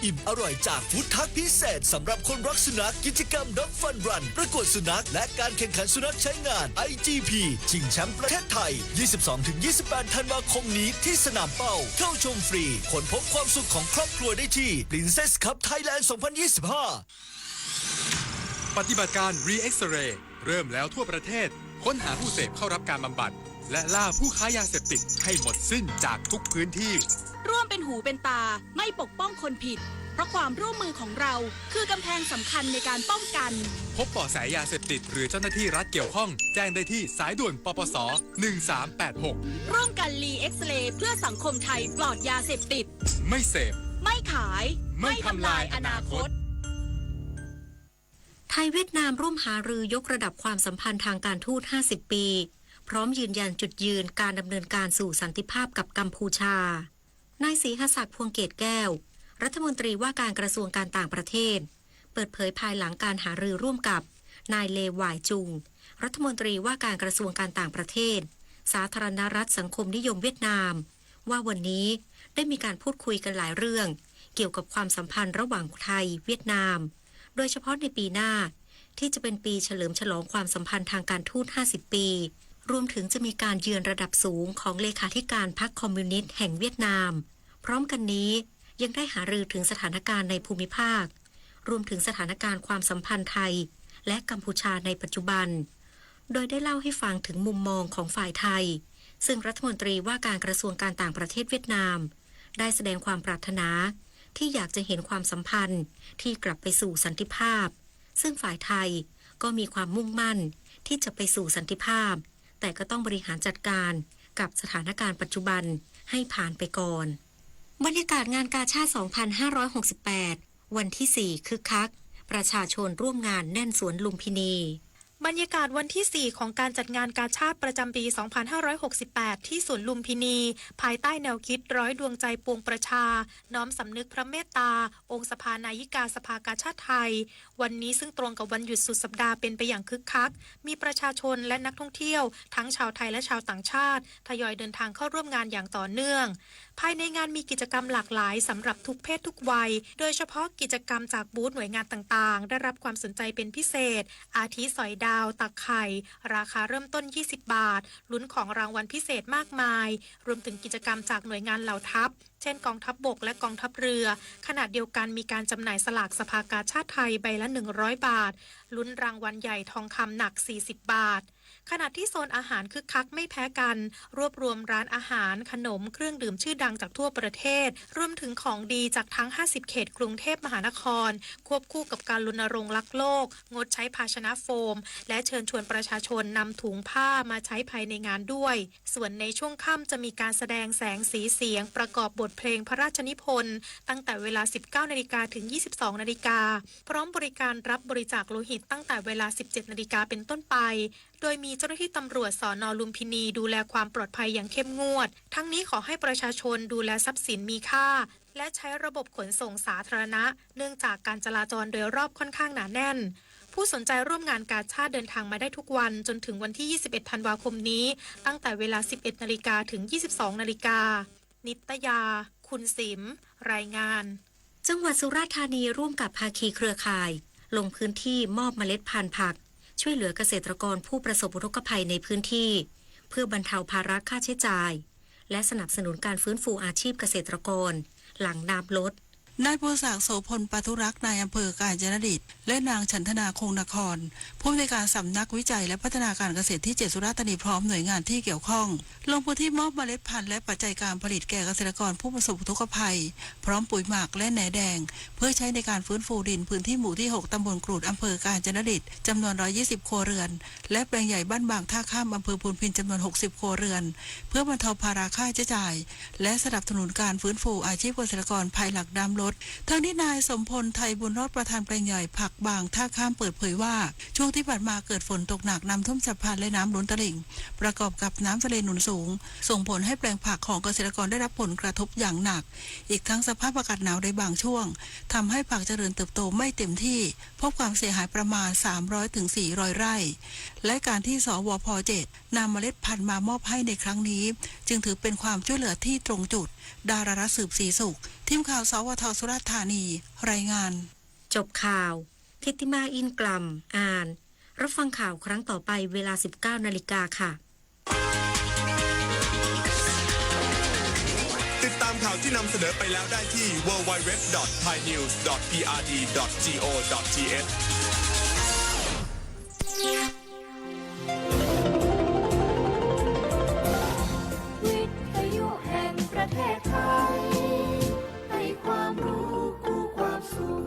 อิ่มอร่อยจากฟู้ดทรัคพิเศษสำหรับคนรักสุนัข กิจกรรม Dog Fun Run ประกวดสุนัขและการแข่งขันสุนัขใช้งาน ไอจีพี ชิงแชมป์ประเทศไทย ยี่สิบสองถึงยี่สิบแปด ธันวาคมนี้ที่สนามเป้า เข้าชมฟรี ค้นพบความสุขของครอบครัวได้ที่ Princess Cup Thailand สองพันยี่สิบห้า ปฏิบัติการ Re-X-Ray เริ่มแล้วทั่วประเทศ ค้นหาผู้เสพเข้ารับการบำบัด และล่าผู้ค้ายาเสพติดให้หมดสิ้นจากทุกพื้นที่ ร่วมเป็นหูเป็นตา ไม่ปกป้องคนผิด เพราะความร่วมมือของเรา คือกำแพงสำคัญในการป้องกัน พบเบาะแสยาเสพติดหรือเจ้าหน้าที่รัฐเกี่ยวข้อง แจ้งได้ที่สายด่วน ปปส หนึ่งสามแปดหก ร่วมกัน Re-X-Ray เพื่อสังคมไทยปลอดยาเสพติด ไม่เสพ ไม่ขาย ไม่ทำลายอนาคต ไทยเวียดนามร่วมหารือยกระดับความสัมพันธ์ทางการทูต ห้าสิบ ปี พร้อมยืนยันจุดยืนการดำเนินการสู่สันติภาพกับกัมพูชา นายศรีหศักดิ์ พวงเกตแก้ว รัฐมนตรีว่าการกระทรวงการต่างประเทศ เปิดเผยภายหลังการหารือร่วมกับ นายเล หว่ายจุง รัฐมนตรีว่าการกระทรวงการต่างประเทศ สาธารณรัฐสังคมนิยมเวียดนาม ว่าวันนี้ได้มีการพูดคุยกันหลายเรื่อง เกี่ยวกับความสัมพันธ์ระหว่างไทย-เวียดนาม โดยเฉพาะในปีหน้า ที่จะเป็นปีเฉลิมฉลองความสัมพันธ์ทางการทูต ห้าสิบ ปี รวมถึงจะมีการเยือนระดับสูงของเลขาธิการพรรคคอมมิวนิสต์แห่งเวียดนาม พร้อมกันนี้ยังได้หารือถึงสถานการณ์ในภูมิภาค รวมถึงสถานการณ์ความสัมพันธ์ไทย และกัมพูชาในปัจจุบัน โดยได้เล่าให้ฟังถึงมุมมองของฝ่ายไทย ซึ่งรัฐมนตรีว่าการกระทรวงการต่างประเทศเวียดนาม ได้แสดงความปรารถนาที่อยากจะเห็นความสัมพันธ์ที่กลับไปสู่สันติภาพ ซึ่งฝ่ายไทยก็มีความมุ่งมั่นที่จะไปสู่สันติภาพ แต่ก็ต้องบริหารจัดการกับสถานการณ์ปัจจุบันให้ผ่านไปก่อน บรรยากาศงานกาชาด สองพันห้าร้อยหกสิบแปด วันที่ สี่ คึกคัก ประชาชนร่วมงานแน่นสวนลุมพินี บรรยากาศวันที่ สี่ ของการจัดงานกาชาดประจำปี สองพันห้าร้อยหกสิบแปด ที่สวนลุมพินี ภายใต้แนวคิดร้อยดวงใจปวงประชา น้อมสำนึกพระเมตตา องค์สภานายิกาสภากาชาดไทย วันนี้ซึ่งตรงกับวันหยุดสุดสัปดาห์เป็นไปอย่างคึกคัก มีประชาชนและนักท่องเที่ยวทั้งชาวไทยและชาวต่างชาติ ทยอยเดินทางเข้าร่วมงานอย่างต่อเนื่อง ภายในงานมีกิจกรรมหลากหลายสำหรับทุกเพศทุกวัย โดยเฉพาะกิจกรรมจากบูธหน่วยงานต่างๆ ได้รับความสนใจเป็นพิเศษ อาทิสอยดาว ตักไข่ ราคาเริ่มต้น ยี่สิบบาท ลุ้นของรางวัลพิเศษมากมาย รวมถึงกิจกรรมจากหน่วยงานเหล่าทัพ เช่นกองทัพบกและกองทัพเรือ ขณะเดียวกันมีการจำหน่ายสลากสภากาชาดไทยใบละ หนึ่งร้อยบาท ลุ้นรางวัลใหญ่ทองคำหนัก สี่สิบบาท ขณะที่โซนอาหารคึกคักไม่แพ้กัน รวบรวมร้านอาหาร ขนม เครื่องดื่มชื่อดังจากทั่วประเทศ รวมถึงของดีจากทั้ง ห้าสิบ เขตกรุงเทพมหานคร ควบคู่กับการรณรงค์รักโลก งดใช้ภาชนะโฟม และเชิญชวนประชาชนนำถุงผ้ามาใช้ภายในงานด้วย ส่วนในช่วงค่ำจะมีการแสดงแสงสีเสียงประกอบบทเพลงพระราชนิพนธ์ ตั้งแต่เวลา สิบเก้านาฬิกา ถึง ยี่สิบสองนาฬิกา พร้อมบริการรับบริจาคโลหิตตั้งแต่เวลา สิบเจ็ดนาฬิกา เป็นต้นไป โดยมีเจ้าหน้าที่ตำรวจ สน. ลุมพินี ดูแลความปลอดภัยอย่างเข้มงวด ทั้งนี้ขอให้ประชาชนดูแลทรัพย์สินมีค่า และใช้ระบบขนส่งสาธารณะ เนื่องจากการจราจรโดยรอบค่อนข้างหนาแน่น ผู้สนใจร่วมงานกาชาดเดินทางมาได้ทุกวันจนถึงวันที่ ยี่สิบเอ็ด ธันวาคมนี้ ตั้งแต่เวลา สิบเอ็ดนาฬิกา ถึง ยี่สิบสองนาฬิกา นิตยา คุณสิม รายงาน จังหวัดสุราษฎร์ธานีร่วมกับภาคีเครือข่าย ลงพื้นที่มอบเมล็ดพันธุ์ผัก ช่วยเหลือเกษตรกรผู้ประสบอุทกภัยในพื้นที่ เพื่อบรรเทาภาระค่าใช้จ่าย และสนับสนุนการฟื้นฟูอาชีพเกษตรกร หลังน้ำลด นายภูศักดิ์ โสภณปาธุรักษ์ นายอำเภอกาญจนดิต และนางฉันทนา คงนคร ผู้อำนวยการสำนักวิจัยและพัฒนาการเกษตรที่ เจ็ด สุราษฎร์ธานี พร้อมหน่วยงานที่เกี่ยวข้อง ลงพื้นที่มอบเมล็ดพันธุ์และปัจจัยการผลิตแก่เกษตรกรผู้ประสบอุทกภัย พร้อมปุ๋ยหมักและแหนแดง เพื่อใช้ในการฟื้นฟูดินพื้นที่หมู่ที่ หก ตำบลกรูด อำเภอกาญจนดิต จำนวน ร้อยยี่สิบ ครัวเรือน และแปลงใหญ่บ้านบางท่าข้าม อำเภอพูนพิน จำนวน หกสิบ ครัวเรือน เพื่อบรรเทาภาระค่าใช้จ่าย และสนับสนุนการฟื้นฟูอาชีพเกษตรกรภายหลังน้ำลด ทั้งนี้นายสมพล ไทยบุญรอด ประธานแปลงใหญ่ผักบางท่าข้ามเปิดเผยว่า ช่วงที่ผ่านมาเกิดฝนตกหนัก น้ำท่วมฉับพลันและน้ำล้นตลิ่ง ประกอบกับน้ำทะเลหนุนสูง ส่งผลให้แปลงผักของเกษตรกรได้รับผลกระทบอย่างหนัก อีกทั้งสภาพอากาศหนาวในบางช่วง ทำให้ผักเจริญเติบโตไม่เต็มที่ พบความเสียหายประมาณ สามร้อยถึงสี่ร้อย ไร่ และการที่ สวพ เจ็ด นำเมล็ดพันธุ์มามอบให้ในครั้งนี้ จึงถือเป็นความช่วยเหลือที่ตรงจุด ดารารัตน์ สืบศรีสุข ทีมข่าว สวท สุราษฎร์ธานี รายงาน จบข่าว ทิติมา อินกล่ำ อ่าน รับฟังข่าวครั้งต่อไปเวลา สิบเก้านาฬิกาค่ะ ติดตามข่าวที่นำเสนอไปแล้วได้ที่ ดับเบิลยู ดับเบิลยู ดับเบิลยู ดอท ไทยนิวส์ ดอท พีอาร์ดี ดอท จี โอ ดอท ที เอช วิทยุแห่งประเทศไทย ให้ความรู้คู่ความสุข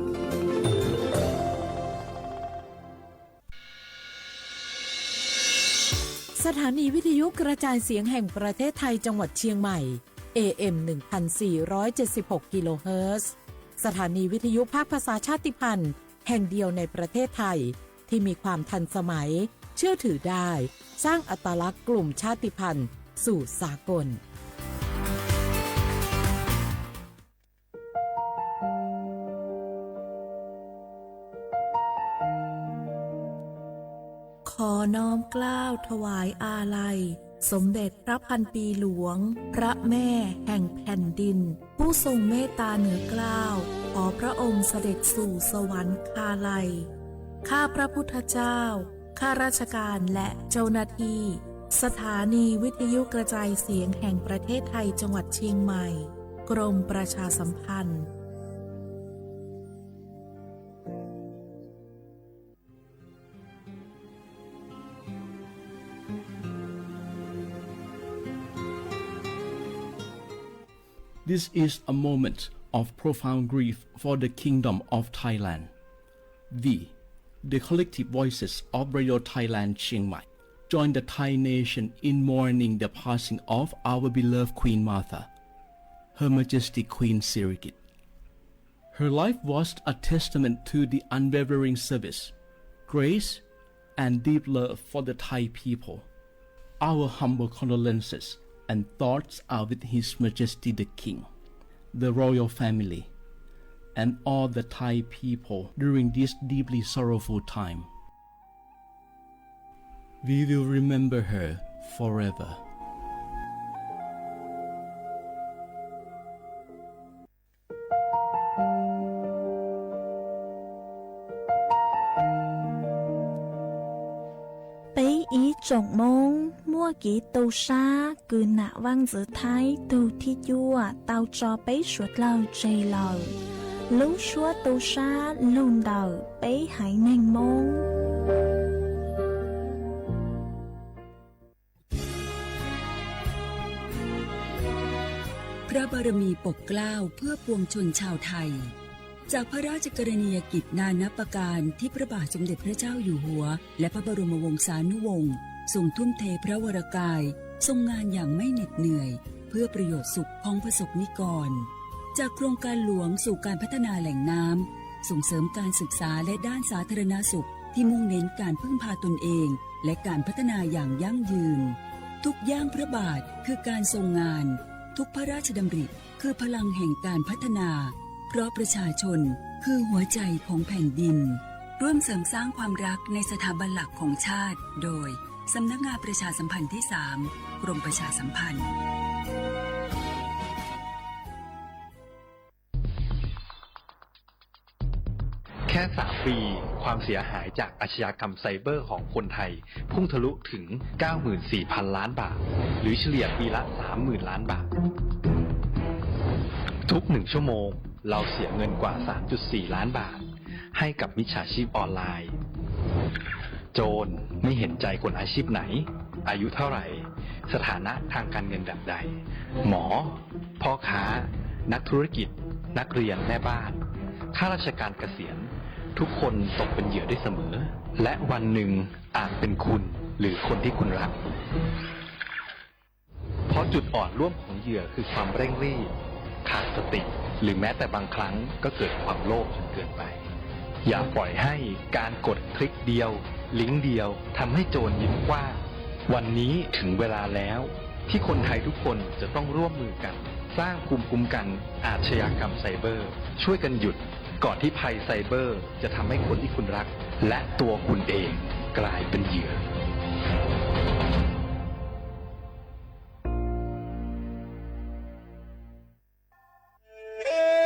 สถานีวิทยุกระจายเสียงแห่งประเทศไทยจังหวัดเชียงใหม่ เอ เอ็ม หนึ่งพันสี่ร้อยเจ็ดสิบหก กิโลเฮิรตซ์ สถานีวิทยุภาคภาษาชาติพันธุ์แห่งเดียวในประเทศไทย ที่มีความทันสมัย เชื่อถือได้ สร้างอัตลักษณ์กลุ่มชาติพันธุ์สู่สากล ขอน้อมเกล้าถวายอาลัย สมเด็จพระพันปีหลวง พระแม่แห่งแผ่นดิน ผู้ทรงเมตตาเหนือเกล้า ขอพระองค์เสด็จสู่สวรรคาลัย ข้าพระพุทธเจ้า ข้าราชการและเจ้าหน้าที่ สถานีวิทยุกระจายเสียงแห่งประเทศไทยจังหวัดเชียงใหม่ กรมประชาสัมพันธ์ This is a moment of profound grief for the Kingdom of Thailand. We, the collective voices of Radio Thailand Chiang Mai, join the Thai nation in mourning the passing of our beloved Queen Mother, Her Majesty Queen Sirikit. Her life was a testament to the unwavering service, grace, and deep love for the Thai people. Our humble condolences and thoughts are with His Majesty the King, the royal family, and all the Thai people during this deeply sorrowful time. We will remember her forever. Peb ib tsoom Hmoob muaj kev tu sab kws nam Vaaj Ntxwv Thaib tug thib cuaj tau tso peb suav dlawg tseg lawm. Lub suab tu sab lug ntawm peb haiv neeg Moob. พระบารมีปกเกล้าเพื่อปวงชนชาวไทย จากพระราชกรณียกิจนานับประการที่พระบาทสมเด็จพระเจ้าอยู่หัว และพระบรมวงศานุวงศ์ทรงทุ่มเทพระวรกาย ทรงงานอย่างไม่เหน็ดเหนื่อย เพื่อประโยชน์สุขของประสบนิกร จากโครงการหลวงสู่การพัฒนาแหล่งน้ำ ส่งเสริมการศึกษาและด้านสาธารณสุขที่มุ่งเน้นการพึ่งพาตนเอง และการพัฒนาอย่างยั่งยืน ทุกย่างพระบาทคือการทรงงาน ทุกพระราชดำริคือพลังแห่งการพัฒนา เพราะประชาชนคือหัวใจของแผ่นดิน ร่วมเสริมสร้างความรักในสถาบันหลักของชาติ โดย สำนักงานประชาสัมพันธ์ที่สาม กรมประชาสัมพันธ์ แค่สามปี ความเสียหายจากอาชญากรรมไซเบอร์ของคนไทย พุ่งทะลุถึง เก้าหมื่นสี่พันล้านบาท หรือเฉลี่ยปีละ สามหมื่นล้านบาท ทุกหนึ่งชั่วโมง เราเสียเงินกว่า สามจุดสี่ล้านบาท ให้กับมิจฉาชีพออนไลน์ โจรไม่เห็นใจคนอาชีพไหน อายุเท่าไหร่ สถานะทางการเงินแบบใด หมอ พ่อค้า นักธุรกิจ นักเรียน แม่บ้าน ข้าราชการเกษียณ ทุกคนตกเป็นเหยื่อได้เสมอ และวันหนึ่งอาจเป็นคุณ หรือคนที่คุณรัก เพราะจุดอ่อนร่วมของเหยื่อคือความเร่งรีบ ขาดสติ หรือแม้แต่บางครั้งก็เกิดความโลภจนเกินไป อย่าปล่อยให้การกดคลิกเดียว ลิงก์เดียวทำให้โจรยิ้มกว้าง วันนี้ถึงเวลาแล้ว ที่คนไทยทุกคนจะต้องร่วมมือกัน สร้างภูมิคุ้มกันอาชญากรรมไซเบอร์ ช่วยกันหยุด ก่อนที่ภัยไซเบอร์จะทำให้คนที่คุณรัก และตัวคุณเองกลายเป็นเหยื่อ เ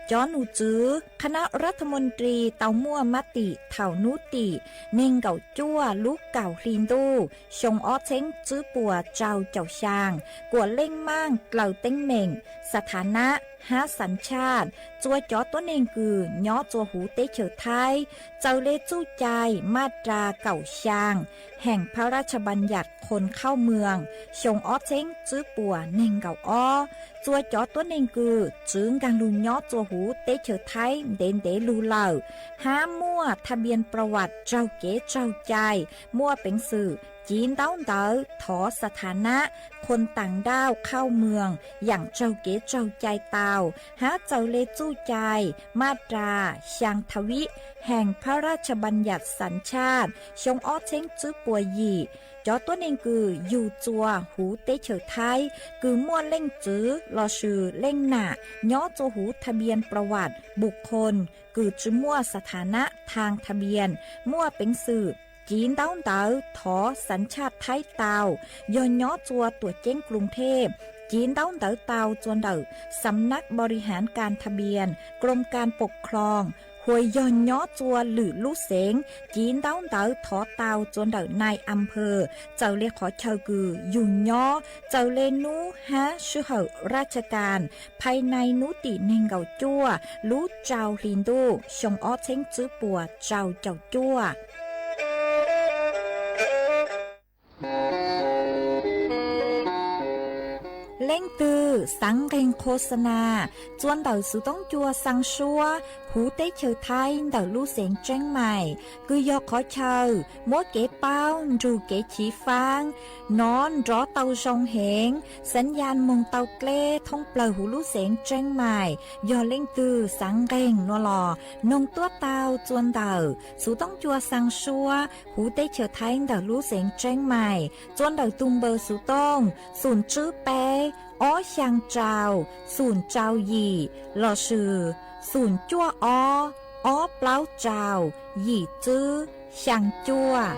Cov nus tswv khab nab rab thas muas nris tau muaj mab tim thaum nub tim neeg nkaum cuaj lub kaum hli ntuj xyoo ob txheeb tswb puas rau caum xyaa kuam leej maaj dlaws teeb meem, xas thas nab hab xas tshaj txua cov tuab neeg kws nyob txua huv teb chaws Thaib txawm le txuj cai maj ras kaum xyaa heem phab raj tshas npas nyas khon khauj mwas xyoo ob txheeb tswb puas neeg nkaum ob. Txua cov tuab neeg kws txwv nkaag lug nyob txua huv teb chaws Thaib ntev ntev lug lawm hab muaj thas npias pras vas raug kev raug cai muaj peev xwm civ ntaub ntawv thov xas thas nab khon taam nrauj khauj mwas yaam raug kev raug cai tau hab txawm le txuj cai maj ras xyaa thas vib heem phab raj tshas npas nyas xas tshaj xyoo ob txheeb tswb puas yim. Cov tuab neeg kws yug txua huv teb chaws Thaib kws muaj leej txwv lossis leej nam nyob txua huv thas npias pras vas npus khon kws tsi muaj xas thas nab thaag thas npias muaj peev xwm civ ntaub ntawv thov xas tshaj Thaib tau, yog nyob txua tuam ceeb Kloos Thej civ ntaub ntawv tau txua ntawm Xam nab Npau Ri Haav Kas Thas Npias Kloos Kas Pom Khloos, hos yog nyob txua lwm lub xeev civ ntaub ntawv thov tau txua ntawm nai as phas txawm le qhov chaw kws yug nyob, txawm le nub hab sij hawm raj tshas kas phais nai nub tim neeg nkaum cuaj lub rau hli ntuj xyoo ob txheeb tswb puas rau caum cuaj. Leej twg xaav nqeeg khos xas nas txua ntawm xuv toob cua xaa suab huv teb chaws Thaib ntawm lub xeev Tseeb Mais, kws yog qhov chaw muab kev paub nrug kev chiv faab nov nrov tau zoo heev, xav yas moog tau dleb thoob plawg huv lub xeev Tseeb Mais. Yog leej twg xaav nqeeg nuav los noog tuab tau txua ntawm xuv toob cua xaa suab huv teb chaws Thaib ntawm lub xeev Tseeb Mais txua ntawm tug npawb xuv tooj xum tswb peb ob xyaa rau xum rau yim lossis xum cuaj ob ob plaub rau yim tswb xyaa cuaj.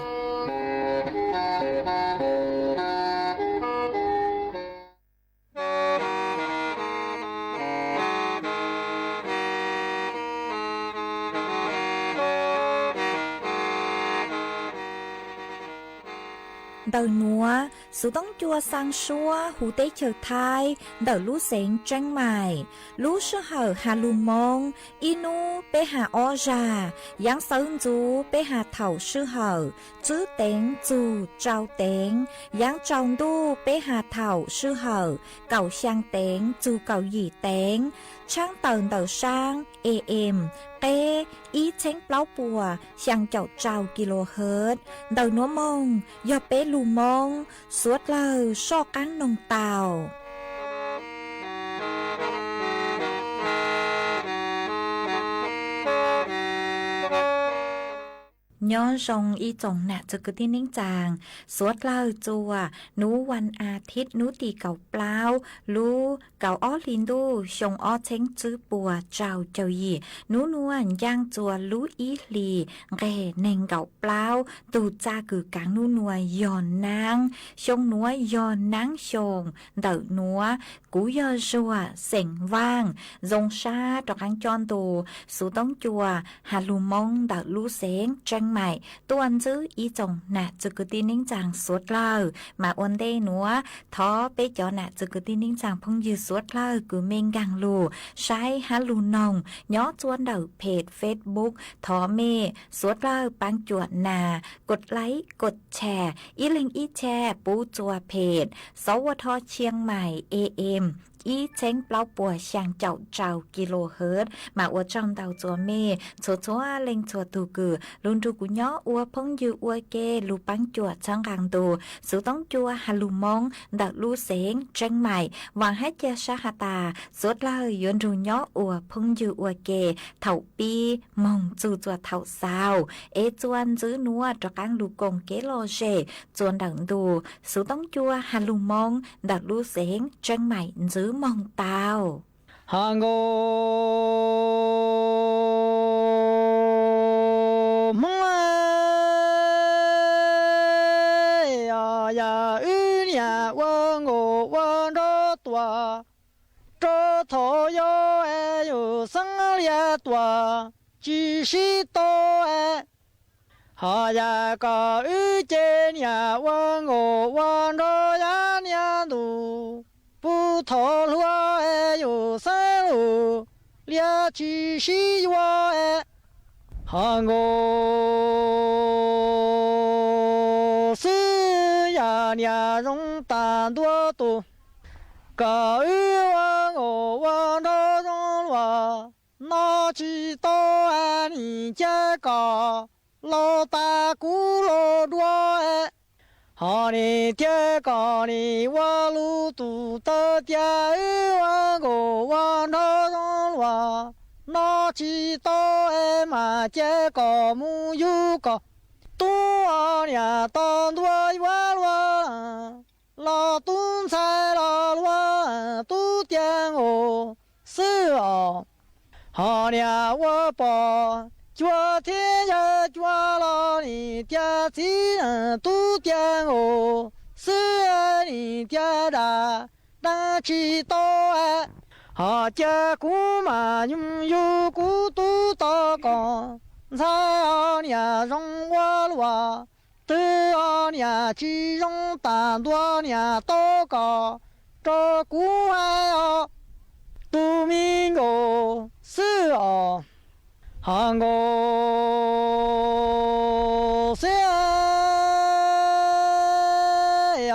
Ntawm nuav, xuv toob cua xaa suab huv teb chaws Thaib ntawm lub xeev Tseeb Mais. Lub sij hawm has lug Moob, ib nub peb has ob zag, yaav xawv ntxuv peb has thaum sij hawm tswb teev txug rau teev, yaav tsaus ntuj peb has thaum sij hawm kaum xyaa teev txug kaum yim teev, tshaab tawm ntawm saab AM qeb ib txheeb plaub puas xyaa caum rau kilohertz. Ntawm nuav moog yog peb lug Moob, suav dlawg soj qaab noog tau. Nyob zoo ib tsoom nam txwv kwv tij neej tsaa, suav dlawg txua nub vas as thiv nub tim kaum plaub lub kaum ob hli ntuj xyoo ob txheeb tswb puas rau caum yim. Nub nuav ncaaj txua lub ib hlis nqeg neeg nkaum plaub. Tug txaj kws kaav nub nuav yog naab, xyoo nuav yog naab xyoo. Ntawm nuav kuv yog Zuag xeem Vaaj, zoo sab rov qaab coj ntu xuv toob cua has lug Moob ntawm lub xeev Tseeb Mais tuaj ntsib ib tsoom nam txwv kwv tij neej tsaa suav dlawg. Mas ua ntej nuav thov peb cov nam txwv kwv tij neej tsaa phooj ywg suav dlawg kws mej nkaag lug saib hab lug noog nyob txua ntawm phem Facebook, thov mej suav dlawg paab cuam nas kod like kod share ib leeg ib share pub txua phem Xov Ua Tho Chiang Mai AM ib txheeb plaub puas xyaa caum rau kilohertz. Mas ua tsaug ntau txua mej txhua txhua leej txhua tug kws lug nrug kuv nyob ua phooj ywg ua ke lug paab cuam txhawb nqaa ntu xuv toob cua has lug Moob ntawm lub xeev Tseeb Mais. Vaam hab ca sab has tas suav dlawg yuav nrug nyob ua phooj ywg ua ke thaum pib moog txug txua thaum xaus, es txua ntsib nuav rov qaab lug koom kev lom zem txua ntawm ntu xuv toob cua has lug Moob ntawm lub xeev Tseeb Mais ntsib moog tau. Has nkaus Hmoob ya, wb niam ua nkaus ua nraug tuaj. rau thaum yau es yus xeeb liab tuaj tsis sib tau es. Ho yam kom wb ces niam ua nkaus ua nraug yav niaj ntu, puag thaum hluas es yus xeeb lus liab tsis sib yuav es. Ho nkaus xwb yam niam zoo tag ntua tus, kom wb ua nkaus ua nraug zoo luag, no tsis tau es nim cia kom laus tas kuv laus dua es. Ho nim tiag kom nim ua lus tus taw tias wb ua nkaus ua nraug zoo luag, no tsis tau es mas cia kom mus yug kom tub os niam tos ntua yuav luag, los tub ntxhais los luag tub tiag nkaus xwb os. Ho niam ua pom cuag thiab yawg cuag los nim tiag txiv tub tiag nkaus xwb, nim tiag dam dab tsis tau es. Ho cia kuv mam yug kuv tub tau kom ntxhais os niam zoo ua luaj, twg os niam tsis zoo tag ntua niam tau kom rau kuv hais os, tus me nkaus xwb os. Ho nkaus xwb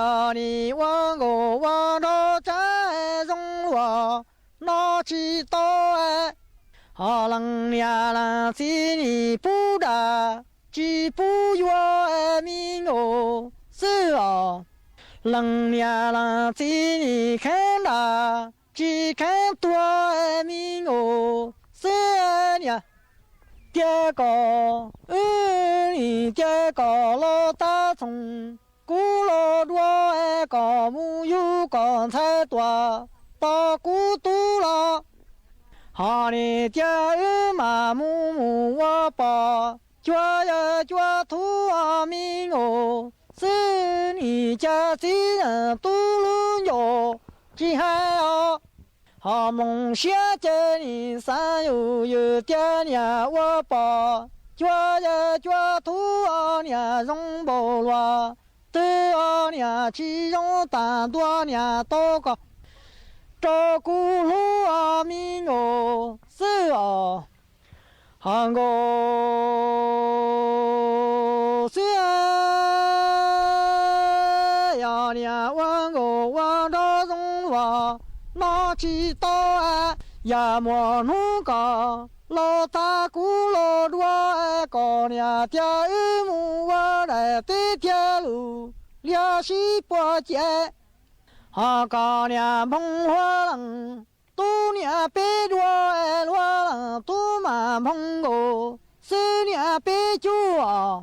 os, nim ua nkaus ua nraug tsav zoo luaj, no tsis tau es. Ho leej niam leej txiv nim pub dag tsis pub yuav es me nkaus xwb os. Leej niam leej txiv nim kheev dag tsis kheev tuag es me nkaus xwb niam. Tiag kom wb nim tiag kom los tab txhoov, kuv los dua es kom mus yug kom ntxhais tuaj tos kuv tub los. Ho nim tiag wb mam mus mus ua pom cuag yawg cuag tub os me nkaus xwb, nim cas txiv tub lub ncauj tsis hais os. Ho moo siab ces nim xav yus yws tiag niam ua pom cuag yawg cuag tub os niam zoo npaum luaj, twg os niam tsis zoo tag ntua niam tau kom rau kuv hlub os me nkaus xwb os. Ho nkaus xwb yog niam ua nkaus ua nraug zoo luaj, no tsis tau yam muaj hnub kom los tag kuv los dua, kom niam tiag wb mus ua daim teb thiaj lus liaj sib puag cia. Ho kom niam nphoo hluas leej tub niam peb dua, hluas leej tub mas nphoo nkaus xwb niam peb cuj os.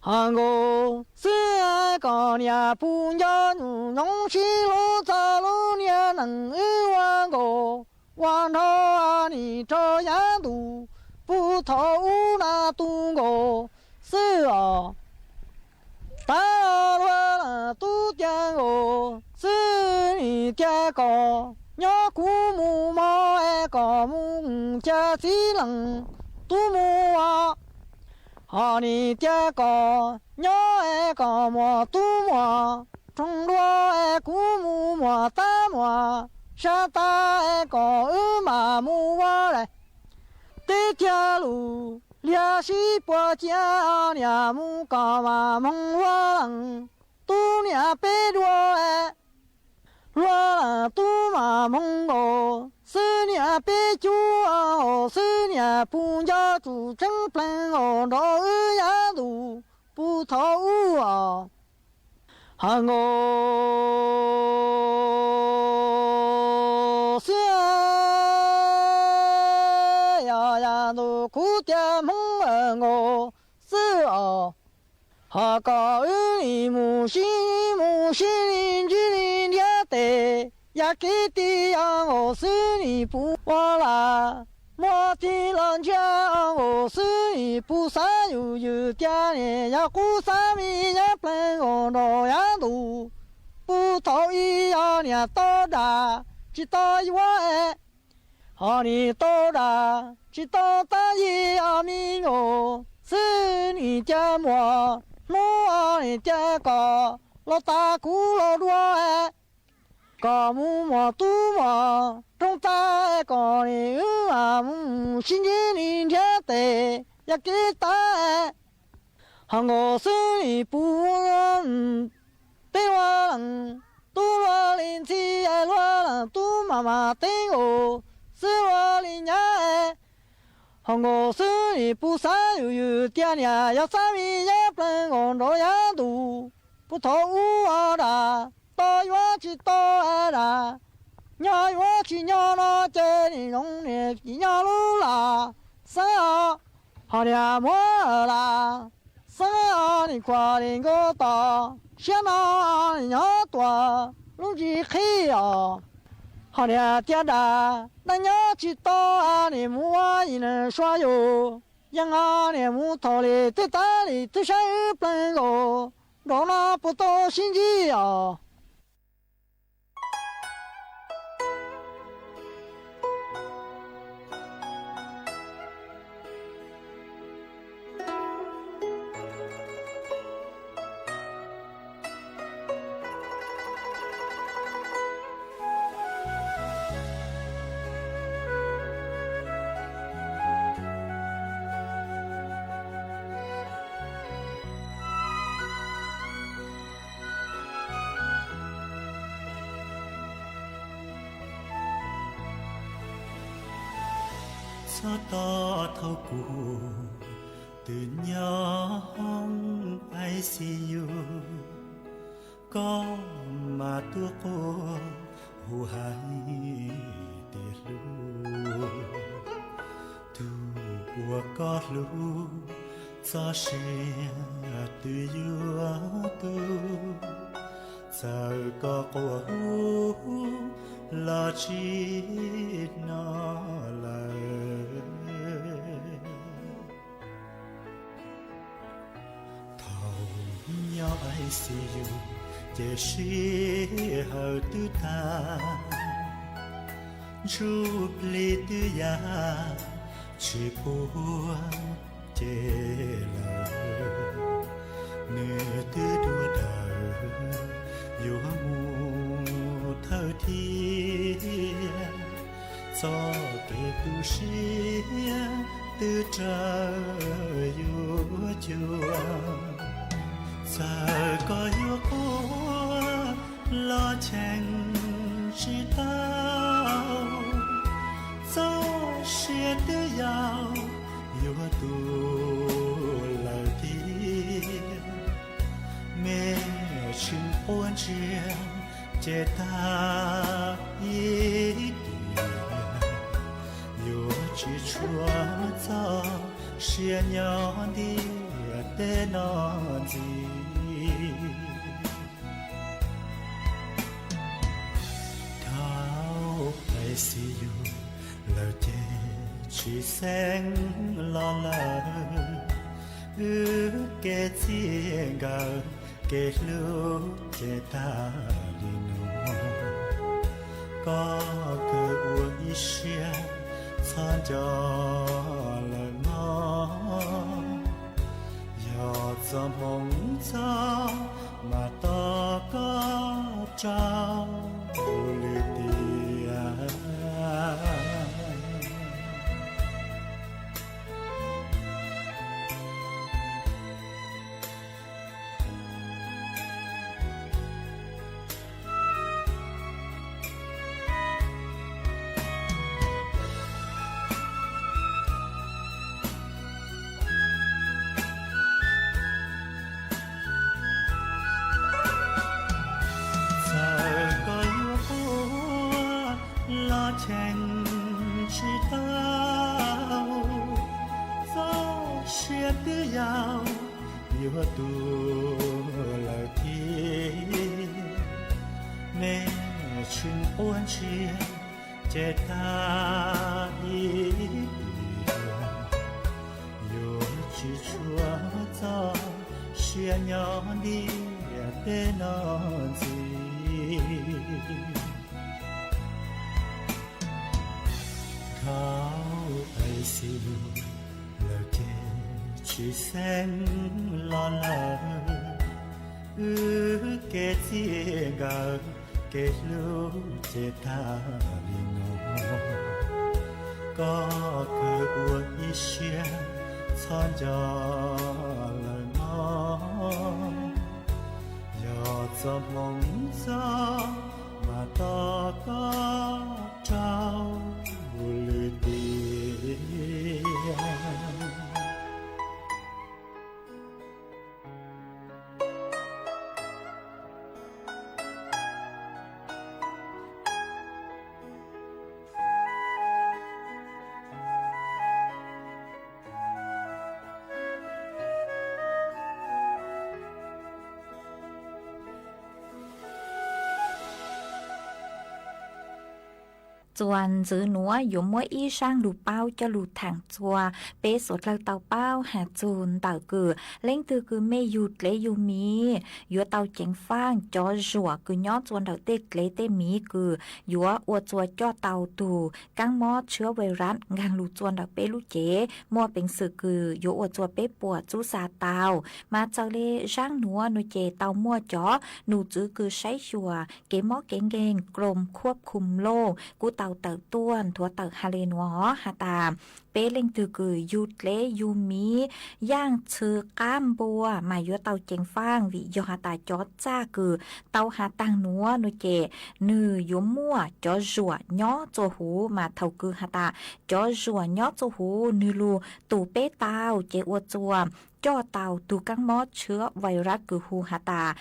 Ho nkaus xwb kom niam puj nco nyoos sib hlub txog lub niag neej wb ua nkaus ua nraug nim rau yav ntuj puag thaum ub na tu nkaus xwb os. Tab hluas leej tub tiag nkaus xwb nim tiag kom nyob kuv mus mog es kom mus cas txiv leej tub mus os. Ho nim tiag kom nyob es kom muaj tub muaj roog dua es kuv mus muaj tab muaj sab tab es kom wb mam mus ua daim teb thiaj lus liaj sib puag cia. Niam mus kom mam hmoo hluas leej tub niam peb dua, hluas leej tub mam hmoo nkaus xwb niam peb cuj, xwb niam puj nco tsum tseeb pleeg nkaus nrog wb yav ntuj puag thaum ub os. Ho nkaus xwb yog yav ntuj kuv tiag hmoob nkaus xwb os. Ho kom wb nim mus sib mus sib li ntsib li ntiab tes, yam kev ti yog nkaus xwb nim puv ua lam muaj tig los ntsiag nkaus xwb nim puv xav yus yws tiag niam yog qub xav me nyab pleeg nkaus nrog yav ntuj puag thaum ub yog niam tau dag tsis tau yuav es, ho nim tau dam tsis tau tab yim os me nkaus xwb nim cia muaj hnub os nim cia kom los tas kuv los dua es, kom mus muam tub muam rooj tag kom nim wb mam mus sib ntsib nim nrhiav tes yog kev tag es, ho nkaus xwb nim pus teb luaj leej tub luaj li ntxhi es luaj leej tub mas mas teb nkaus xwb luaj li nyab es, ho nkaus xwb nim pus xav yus yus tias niam yog xav me nyab plees nkaus nraud yav ntus, pus thaum ub os dam tau yuav tsis tau dam, nyob yuav tsis nyob no ces nim zoo niam tsis nyob lub lam xeeb os, ho niam muab lam xeeb os nim khuam nim nkaus tom siab no nim nyob tuam lub ntsis qhib os, ho niam tias dam neej nyob tsis tau nim mus ua nim suav yus, yeej os nim mus thaum li twb tab li twb saib wb plees nkaus nraud no puas tau sib ntsib os. Txhob tos thaum kuv twb nyob hoob I C U, koj mas tuaj quaj hu hais tias hlub, tus uas koj hlub txoj sia twb yuav tu, txawm koj quaj hu los tsis hnov lawm. Thaum nyob I C U ces sij hawm twb tag, ntsuj plig twb ya tsis puag ces lawm. Nws twb dua dawm yuav mus thawj thiab, txoj kev tu siab twb raws yuav cuag. Txawm koj yuav quaj los cheem tsis tau, txoj sia twb yau yuav tu lawm tiag. Mej tsis quaj ntsia ces tag ib tiam, yuav tsis tshua txoj sia nyob ntiaj teb no ntxiv. Thaum I C U lawm ces tsis xeeb los lawm, wb kev txij nkawm kev hlub ces tag li no. Koj kawg ua ib siab txhob nco lawm mog, yog txoj hmoov txoj mas tos koj rau lwm tiam. Txawm koj yuav quaj los cheem tsis tau, txoj sia twb yau yuav tu lawm thiab. Mej tsis quaj ntsia ces tag ib tiam, yuav tsis tshua txoj sia nyob ntiaj teb no ntxiv. Tsis xis lawm ces tsis xeeb los lawm, wb kev txij nkawm kev hlub ces tag li no. Koj kawg ua ib siab txhob nco lawm no, yog txoj hmoov txoj mas tos koj rau lwm tiam. Txuas ntxiv nuav yuav muab ib zaab lug paub coj lug thaam txug peb suav dlawg tau paub has txug ntawm kws leej twg kws mej yug dlev yug miv yuav tau ceev faaj. Cov zuam kws nyob txug ntawm tej dlev tej miv kws yuav ua txug coj tau tug kaab mob tshiab vais ras nkaag lug txug ntawm peb lub cev, muaj peev xwm kws yuav ua txug peb puam txub xa tau. Mas txawm le zaab nuav nuav ces tau muaj cov num txwv kws saib xyuas kev mob kev nkeeg กรมควบคุมโรค kuj tau tawm tuaj nthuav tawm has le nuav has tas, peb leej twg kws yug dlev yug miv, yaaj txhw qaab npua mas yuav tau ceev faaj, vim yog has tas cov txaj kws tau has taag nuav nuav ces nwg yuav muaj cov zuam nyob txua huv. Mas thaus kws has tas cov zuam nyob txua huv nwg lug tus peb tau ces ua txug coj tau tug kaab mob tshiab vais ras kws hu has tas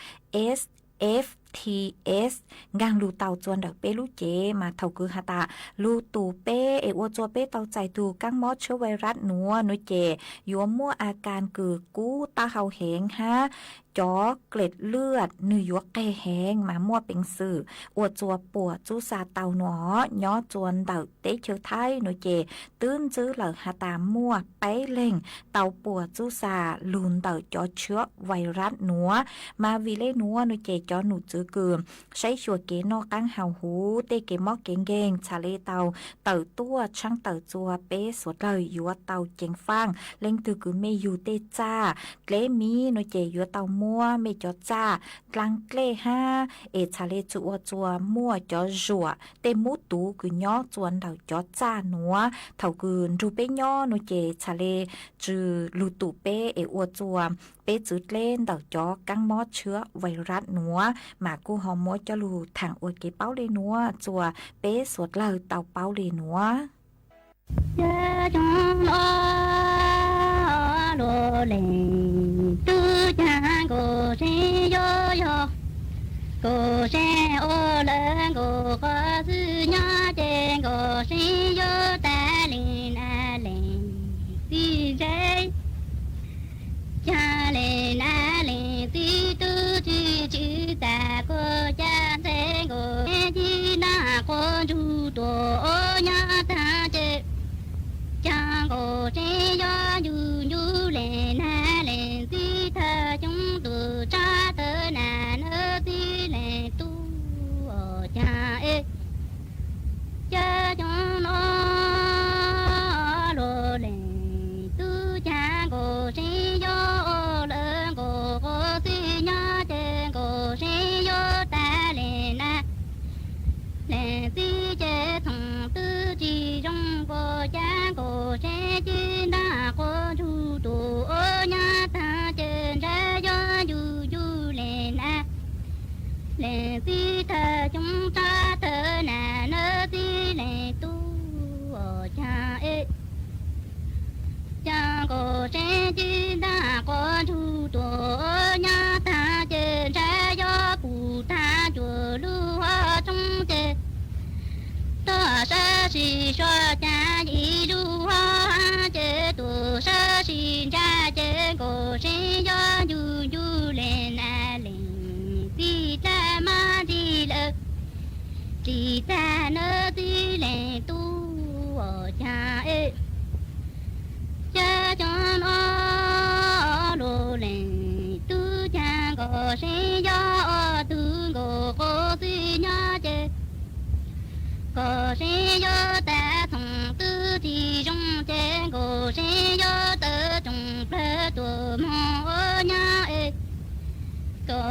S F T S nkaag lug tau txug ntawm peb lub cev. Mas thaus kws has tas lug tus peb es ua txug peb tau txais tug kaab mob tshiab vais ras nuav nuav ces yuav muaj a kas kws kub taub hau heev hab cov klet lwaj nwg yuav qeg heev mas muaj peev xwm ua txug puam txub xa tau nuav. Nyob txug ntawm teb chaws Thaib nuav ces twb ntxwb lawm has tas muaj peb leeg tau puam txub xa lug ntawm cov tshiab vais ras nuav. Mas vim le nuav nuav ces cov num txwv kws saib xyuas kev noj qaab haus huv tej kev mob kev nkeeg txhad le tau tawm tuaj tshaab tawm txug peb suav dlawg yuav tau ceev faaj. Leej twg kws mej yug tej txaj dlev miv nuav ces yuav tau muab mej cov txaj dlaag dlej hab es txhad le txug ua txug muaj cov zuam tej mub tuv kws nyob txug ntawm cov txaj nuav. Thaus kws nrug peb nyob nuav ces txhad le txug lug tus peb es ua txug peb txwv dleb ntawm cov kaab mob tshiab vais ras nuav. Mas kuj ho muab coj lug thaam ua kev paub le nuav txug peb suav dlawg tau paub le nuav. Cov xyoo no luag leej tub caag nkaus seev yuav yog, nkaus seev ua lawm nkaus qhov xwb nyob ces nkaus seev yuav tas leej nam leej txiv ntse. Caag leej nam leej txiv tub tsi tsi tas kuv caag ntse nkaus seev ci naj quav ntsug tuam nyob taag ces caag nkaus seev yuav ncu ncu leej nam leej txiv thawj xyoo tus tsab thawj nam nam txiv leej tub caag es. Cov xyoo no luag leej tub caag nkaus seev yuav ua lawm nkaus qhov xwb nyob ces nkaus seev yuav tas leej nam leej txiv ces txhoov tub tsi zoo nkaus caag nkaus seev ci naj quav ntsug tuam nyob taag ces ntshav yuav ncu ncu leej nam leej txiv thawj xyoo tsab thawj nam nam txiv leej tub caag es. Caag nkaus seev ci naj quav ntsug tuam nyob taag ces ntshav yuav pum taag cuam lub hov tshoob ces toj sab sim suav caag ib lub hov ces tuam sab sim ntshav ces nkaus seev yuav ncu ncu leej nam leej txiv dlab mab ntsis lawm tsis tag nam txiv leej tub caag es. Cov xyoo no luag leej tub caag nkaus seev yuav ua tug nkaus qhov xwb nyob ces nkaus seev yuav tas txhoov tub tsi zoo ces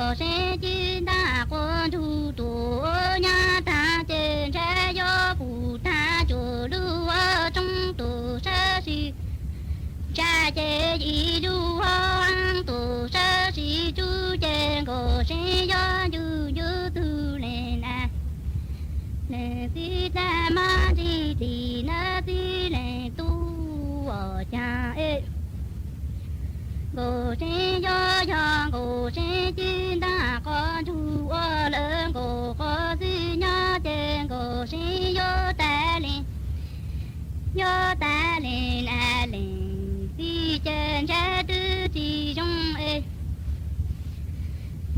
Nkaus seeb cib ntaj quas ntug tus ua nyab taag ces ntshe yuav pum taag cuag lub ua roob tus sab sim. Ntshe ces ib lub ua tus sab sim tsub ces nkaus seeb yuav ncu ncu tug leej na. Leej txiv tag mab ntsig tim nab txiv leej tub ua caag es. Nkaus seeb yuav yog nkaus seeb cib ntaj quas ntug ua lawm nkaus quas xwb nyob ces nkaus seeb yuav tas leej. Yuav tas leej na leej txiv ces ntshe twb tsis zoo es.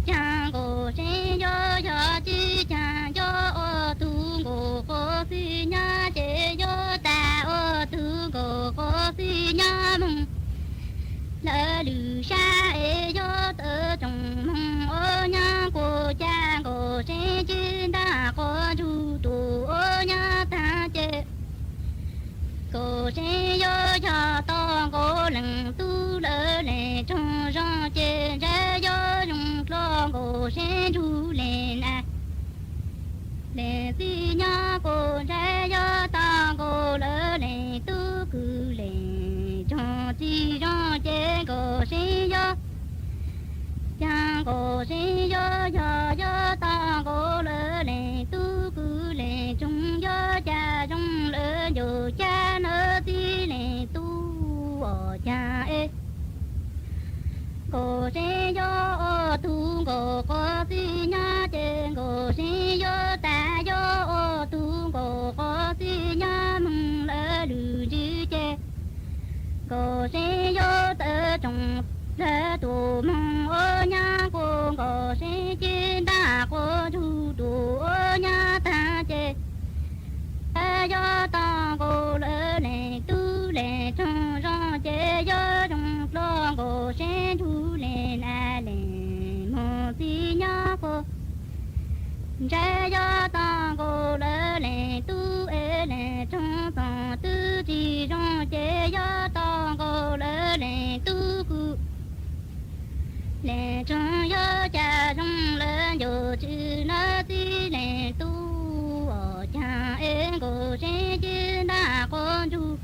Caag nkaus seeb yuav yog tsis caag yuav ua tug nkaus quas xwb nyob ces yuav tas ua tug nkaus quas xwb nyob moog. Lawv lwm sab es yuav tawm tsoom moog ua nyab kuas ca nkaus seeb cib ntaj quas ntug tus ua nyab taag ces. Nkaus seeb yuav yog tau nkaus leej tub lawv leej tsoom zoo ces ntshe yuav zoo dlua nkaus seeb nrug leej na. Leej txiv nyob kuas ntshe yuav tau nkaus lawv leej tub kws leej tsoom tsis zoo ces nkaus seeb yuav. Caag nkaus seeb yuav yog yuav tau nkaus lawv leej tub kws leej tsoom yuav ca zoo lawv ncaus ca nab txiv leej tub ua caag es. Nkaus seeb yuav ua tug nkaus quas xwb nyob ces nkaus seeb yuav tas yuav ua tug nkaus quas xwb nyob moog lawv lwm ntsws ces. Nkaus seeb yuav tawm tsoom lawv tus moog ua nyab kuas nkaus seeb cib ntaj quas ntug tus ua nyab taag ces. Yuav tau nkaus lawv leej tub leej tsoom zoo ces yuav zoo dlua nkaus seeb nrug leej na leej moog txiv nyob kuas. Ntshe yuav tau nkaus lawv leej tub es leej tsoom txoos twb tsis zoo ces yuav tau nkaus lawv leej tub kws. Leej tsoom yuav ca zoo lawv ncaus tswv nab txiv leej tub ua caag es nkaus seeb cib ntaj quas ntug.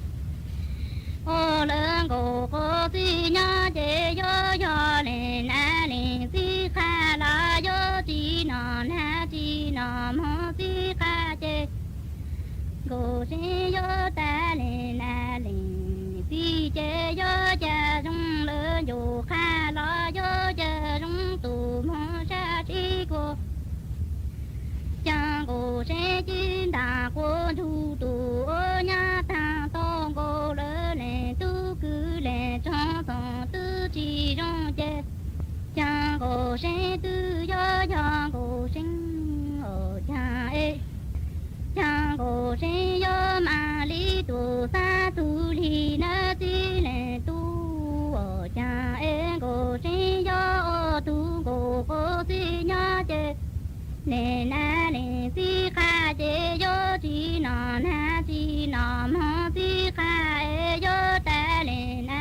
Ua lawv nkaus quas xwb nyob ces yuav yog leej na leej txiv qha los yuav tsis nom na tsis nom moog txiv qha ces. Nkaus seeb yuav tas leej na leej txiv ces yuav ca zoo lawv ncaus qha los yuav ca zoo tus moog sab tib kuas. Caag nkaus seeb cib ntaj quas ntug tus ua nyab taag tau nkaus lawv leej tub kws leej tsoom txoos twb tsis zoo ces. Caag nkaus seeb twb yuav yog nkaus seeb ua caag es. Caag nkaus seeb yuav mas li tus xab tug li nab txiv leej tub ua caag es nkaus seeb yuav ua tug nkaus quas xwb nyob ces. Leej na leej txiv qha ces yuav tsis nom na tsis nom moog txiv qha es yuav tas leej na.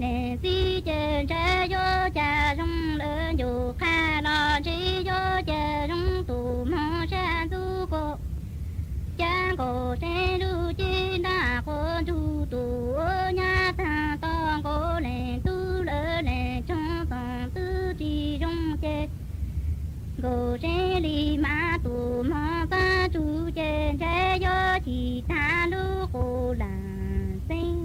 Leej txiv ces ntshe yuav ca zoo lawv ncaus qha los ntshe yuav ca zoo tus moog sab ntxub kuas. Caag nkaus seeb lub cib ntaj quas ntug tus ua nyab taag tau nkaus leej tub lawv leej tsoom txoos twb tsis zoo ces. Nkaus seeb li mas tus moog xab tsug ces ntshe yuav chim taag lub qub laag xeeb.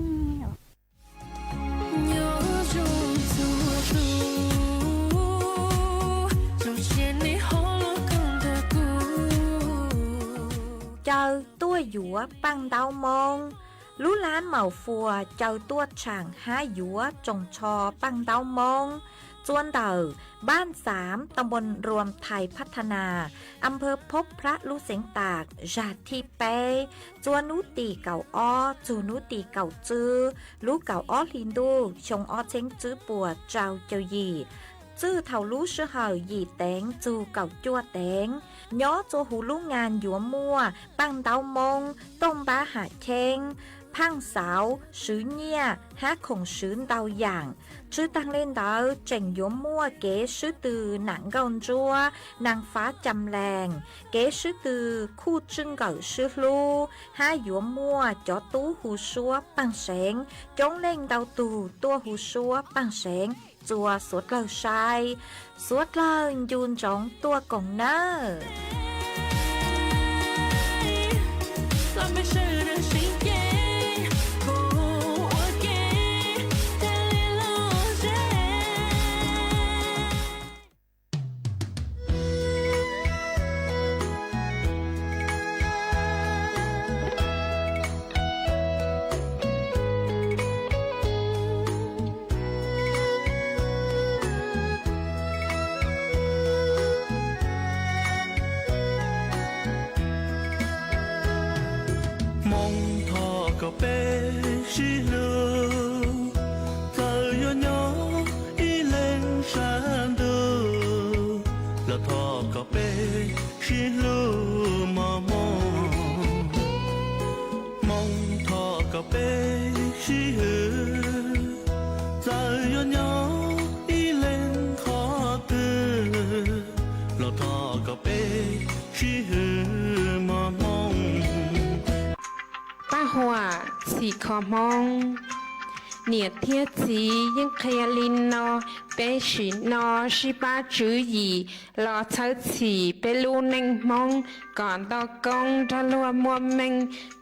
Caw tuaj yuav Paj Ntaub Moob. Lub lab Maus Fuas caw tuaj tshaam hab yuav tsoos tsho Paj Ntaub Moob txua ntawm Npaj Xaav, Tau Npoo Nruas, Thais Phab Tha Nas, Am Phawj Phob Phrab, lub xeev Tam, zag thib peb, txua nub tim kaum ob txug nub tim kaum tswb lub kaum ob hli ntuj xyoo ob txheeb tswb puas rau caug yim. Txwj thaum lub sij hawm yim teev txug kaum cuaj teev. Nyob txua huv lub ngas yuav muaj Paj Ntaub Moob, Tooj Npab Ham Cheeb, phaaj xauv, swv nyiaj hab khoom swv ntau yaam. Tswj taag le ntawd tseem yuav muaj kev swb tw nam nkauj ntsuab, naag fav cam lees, kev swb tw khuj tswj nkawm swb hlub, hab yuav muaj cov tub hu suab paag seev, coob leej ntau tug tuaj hu suab paag seev, txuas suav dlawg saib, suav dlawg ncu ntsoov tuaj koom nawb. Hmoob, thov kom peb sib hlub, txawm yuav nyob ib leeg sab ntuj los thov kom peb sib hlub mos hmoo. Hmoob, thov kom peb sib hwm, txawm yuav nyob ib leeg qhov twg los thov kom peb sib hwm mos hmoo. Paj huam txhim kho Hmoob. Niam thiab txiv yeej qhia li no, peb sim no sib pab tswv yim los txhawb txhim peb lub neej Hmoob kom nto koob nrog luag muaj meej.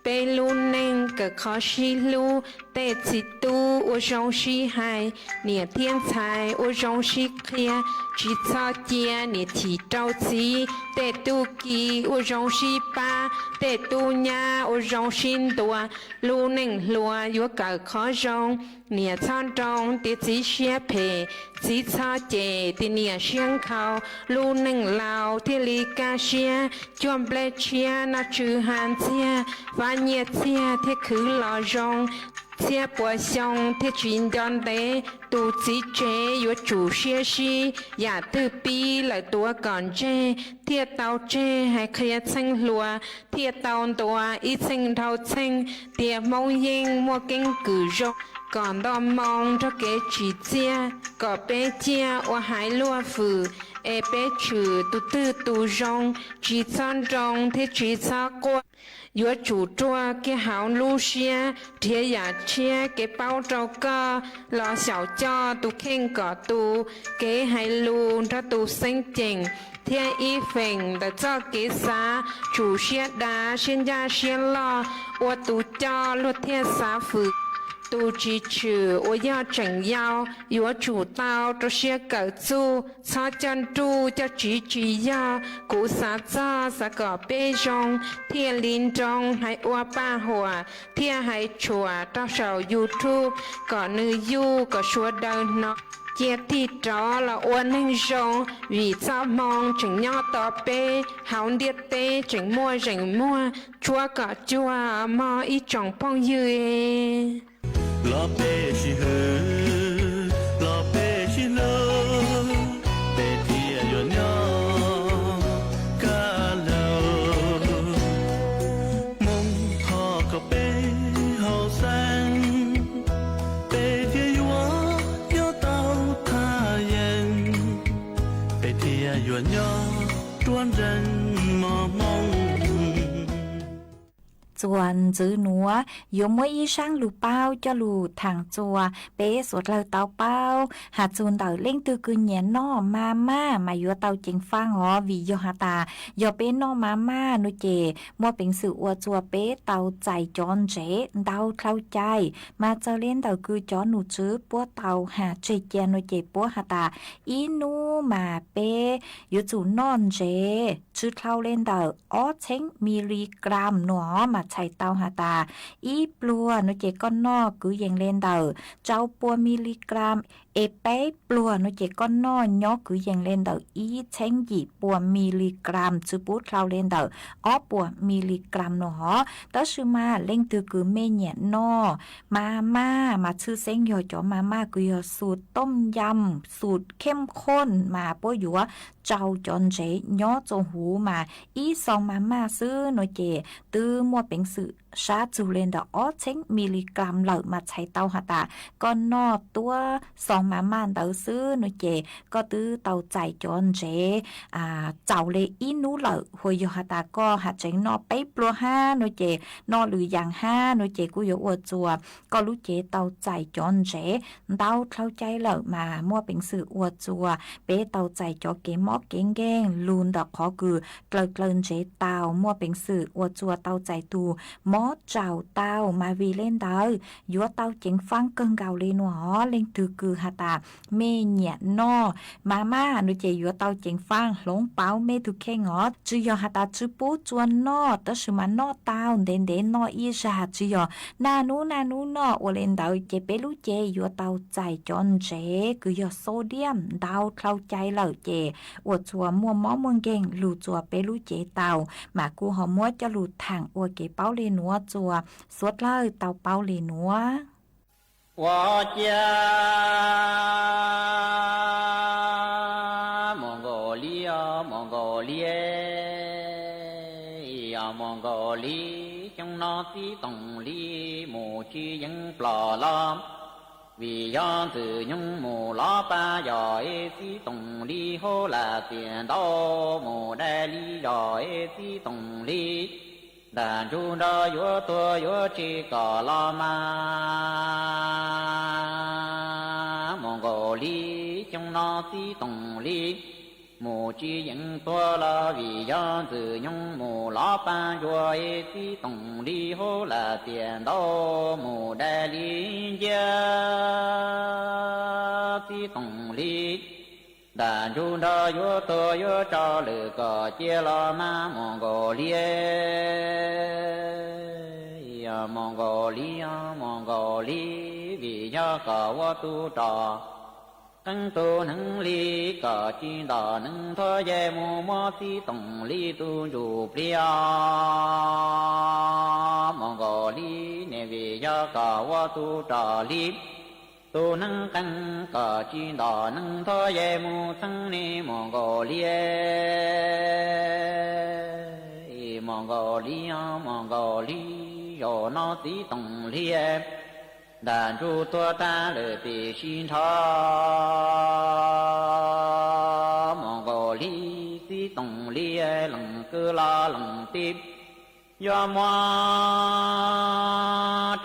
Peb lub neej kawm qhov sib hlub, tej txiv tub ua zoo sib hais, niam thiab ntxhais ua zoo sib qhia, tsis txhob cia niam chim rau txiv. Tej tub ki ua zoo sib pab, tej tub nyab ua zoo sib ntuas, lub neej hluas yuav kawm qhov zoo. Niam txhob nroo tias txiv siab phem, txiv txhob cem tias niam siab nkhaus, lub neej laus thiaj li kaj siab. Cuaj nplej tshiab noj tsw ha ntxiag, fab nyiaj txiag thiaj khwv los zoo, txhiab puas xyoo thiaj tsis nco ntev. Tus txiv tsev yuav tsum siab sib, yam twg pib lawm tuav kom ntseg, thiaj tau tseg hais qhia txheej hluas, thiaj tau ntuas ib txheej dhau txheej tias Hmoob yeej muaj keeb kwm zoo, kom nto moo nrog kev tsim txiaj, kom peb ciaj ua haiv luag fwm, es peb tshwm tus twg tus zoo, tsis txhob nroo thiab tsis txhob quaj. Yuav tsum ruaj kiag hauv lub siab, nrhiav yam tshiab kev paub rau koj, los xyaum coj tus kheej kom tu, kev hais lus nrog tus xeeb ceem, thiab ib feem ntawm txoj kev xav, tsum siab dav siab ncaj siab loj, ua tus coj luag thiaj xav fwm. Tus tsis tshwm uas yog tseem yau, yuav tsum tau rau siab kawm txuj, txhob coj nruj coj tsiv tsis yog. Kuv xav txog xav kom peb zoo, thiaj li nroo hais ua paj huam, thiaj hais tshuam rau saum YouTube, kom nws yuj kom sawv daws hnov. Cia tig rov los ua neeg zoo, vim txoj hmoo tseem nyob tos peb, hauv ntiaj teb tseem muaj zeem muag, tshuab kom cuag mog ib tsoom phooj ywg. Los peb sib hwm, los peb sib hlub, peb thiaj yuav nyob kaj laug. Hmoob, thov kom peb haum xeeb, peb thiaj yuav nyob tau thaj yeeb, peb thiaj yuav nyob ruaj nreeg mos hmoo. Txuas ntxiv nuav yuav muab ib zaaj lug paub coj lug thaam txuas peb suav dlawg tau paub. Has txug ntawm leej twg kws nyiam noj ma maj mas yuav tau ceev faaj os, vim yog has tas yog peb noj ma maj nuav ces muaj peev xwm ua txug peb tau txais cov ntsev ntau dlhau cai. Mas txawm le ntawm kws cov num tswv puab tau has tseg cia nuav ces puab has tas ib nub mas peb yuav tsum noj ntsev tsw dlhau le ntawm ob txheeb miligram nuav mas txhais tau has tas ib pluag nuav ces koj noj kwv yees le ntawm rau pua miligram, es peb pluag nuav ces koj noj nyob kwv yees le ntawm ib txheeb yim pua miligram tsw pub dlhau le ntawm ob pua miligram nuav hov. Tab sis mas leej twg kws mej nyiam noj ma maj mas tshwj xeeb yog cov ma maj kws yog xus tooj yam, xus kheej khooj mas puab yuav tsau cov ntsev nyob txuas huv mas ib xoo ma maj xwb nuav ces twb muaj peev xwm sab txug le ntawm ob txheeb miligram lawm mas txhais tau has tas koj noj tuab xoo ma maj ntawd xwb no ces koj twb tau txais cov ntsev txaus le ib nub lawm. Hos yog has tas koj has tseev noj peb pluag hab no ces noj lwm yaam hab no ces kuj yuav ua txug koj lub cev tau txais cov ntsev ntau dlhau cai lawm mas muaj peev xwm ua txug peb tau txais cov kev mob kev nkeeg lug ntawm qhov kws dlaws dlaws ntsev tau, muaj peev xwm ua txug tau txais tug mob tsaus tau mas vim le ntawd yuav tau ceev faab kawg nkaus le nuav. Leej twg kws has tas mej nyiam noj ma maj no ces yuav tau ceev faab hloov pauv mej tug kheej os. Tsi yog has tas tsi pub txuas noj tab sis mas noj tau ntev ntev noj ib zag, tsi yog naj nub naj nub noj ua le ntawd ces peb lub cev yuav tau txais cov ntsev kws yog sodium ntau dlhau cai lawm ces ua txuas muaj mob muaj nkeeg lug txuas peb lub cev tau mas kuj ho muab coj lug thaam ua kev paub le nuav txuas xuav dlawg tau paub le nuav. Ua cia mus nkaus li, mus nkaus li, mus nkaus li, xyoo no txiv toom li mus tsis yeej plom los. Vim yog ntxwg nyoog mus lov pab yog ib txiv toom li, hauv lam tias ntau mus dai li yog ib txiv toom li. Nram ntsug nrog yuav tuag yuav tseg kom los mas mus nkaus li, xyoo no txiv toom li mus tsis yeej tuag los. Vim yog ntxwg nyoog mus lov pab yog ib txiv toom li, hauv lam tias ntau mus dai li nciab txiv toom li. Nram ntsug nrog yuav tuag yuav tso lwm kom cia los mas mus nkaus li, mus nkaus li, mus nkaus li. Vim yog kom ua tug rog qeeb tug neeg li, kom tsis ntom neeg thuab yej mus muab txiv toom li tug ntsuj plig mus nkaus li ne. Vim yog kom ua tug rog li, tug neeg qeeb kom tsis ntom neeg thuab yej mus txheeb ne mus nkaus li, mus nkaus li, mus nkaus li. Zaum no txiv toom li nram ntsug tuag tag lawm tiam sis nrho mus nkaus li. Txiv toom li lees kwj los lees tij yuav muab